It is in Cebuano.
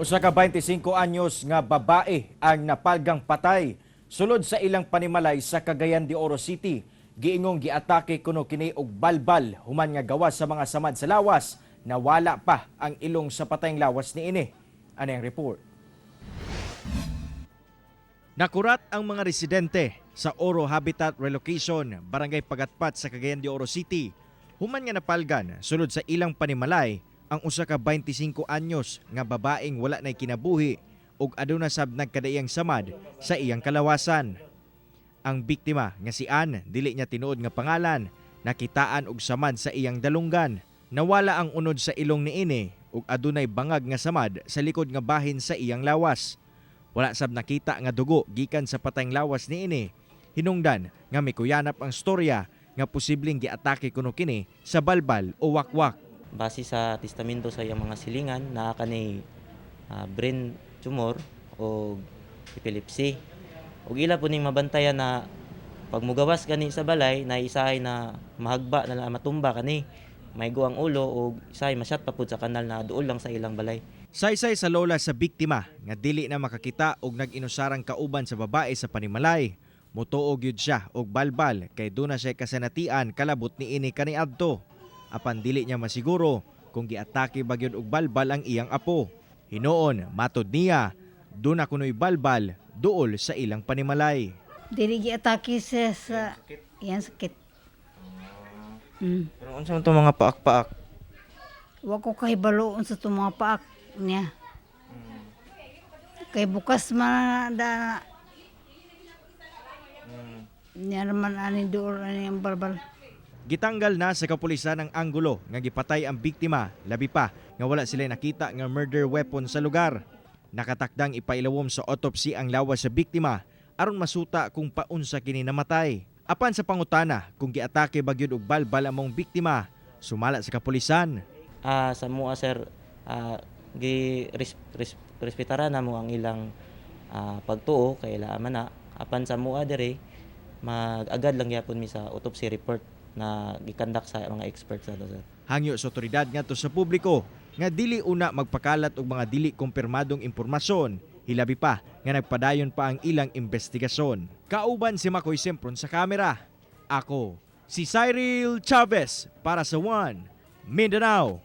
Usa ka 25 anyos nga babae ang napalgang patay sulod sa ilang panimalay sa Cagayan de Oro City. Giingong giatake kuno kini og balbal human nga gawas sa mga samad sa lawas, nawala pa ang ilong sa patayng lawas niini. Ano ang report? Nakurat ang mga residente sa Oro Habitat Relocation, Barangay Pagatpat sa Cagayan de Oro City. Human nga napalgan sulod sa ilang panimalay ang usa ka 25 anyos nga babaeng wala nay kinabuhi ug aduna sab nagkadaiyang samad sa iyang kalawasan. Ang biktima nga si Ann, dili niya tinuod nga pangalan, nakitaan og samad sa iyang dalunggan. Nawala ang unod sa ilong niini ug adunay bangag nga samad sa likod nga bahin sa iyang lawas. Wala sab nakita nga dugo gikan sa patayng lawas niini. Hinungdan nga mikuyanap ang storya nga posibleng giatake kuno kini sa balbal o wakwak. Base sa testamento sa iyang mga silingan, naa kani brain tumor o epilepsy. Ug ila po ning mabantayan na pag mugawas gani sa balay na isahay na mahagba na lang, matumba kani, maigo ang ulo ug isahay masyat pa pud sa kanal na duol lang sa ilang balay. Saysay sa lola sa biktima nga dili na makakita og nag-inusarang kauban sa babae sa panimalay. Mutuo gyud siya og balbal kay duna siya kasanatian kalabot niini kaniadto. Apan dili niya masiguro kung giatake ba gyud og balbal ang iyang apo. Hinuon, matod niya, duna kuno'y balbal duol sa ilang panimalay. Dili giatake siya sa iyang sakit. Pero unsa man to mga paak-paak? Wa ko kahibalo unsa to mga paak niya. Kay bukas man da niya naman ani duol ani ang balbal. Gitanggal na sa kapulisan ang anggulo nga gipatay ang biktima, labi pa nga wala sila nakita nga murder weapon sa lugar. Nakatakdang ipailawom sa autopsy ang lawas sa biktima aron masuta kung paunsa kini namatay. Apan sa pangutana kung giatake ba gyud og balbal among biktima, sumala sa kapulisan. Sa mua, sir, gi res, res, respetaran namo ang ilang pagtuo kay ila man na. Apan sa mua diri, mag-agad lang gyapon mi sa autopsy report na gikandak sa mga experts ato, sir. Hangyo sa otoridad ngadto sa publiko nga dili una magpakalat og mga dili kumpirmadong impormasyon, hilabi pa nga nagpadayon pa ang ilang investigasyon. Kauban si Makoy Sempron sa kamera. Ako, si Cyril Chavez para sa One Mindanao.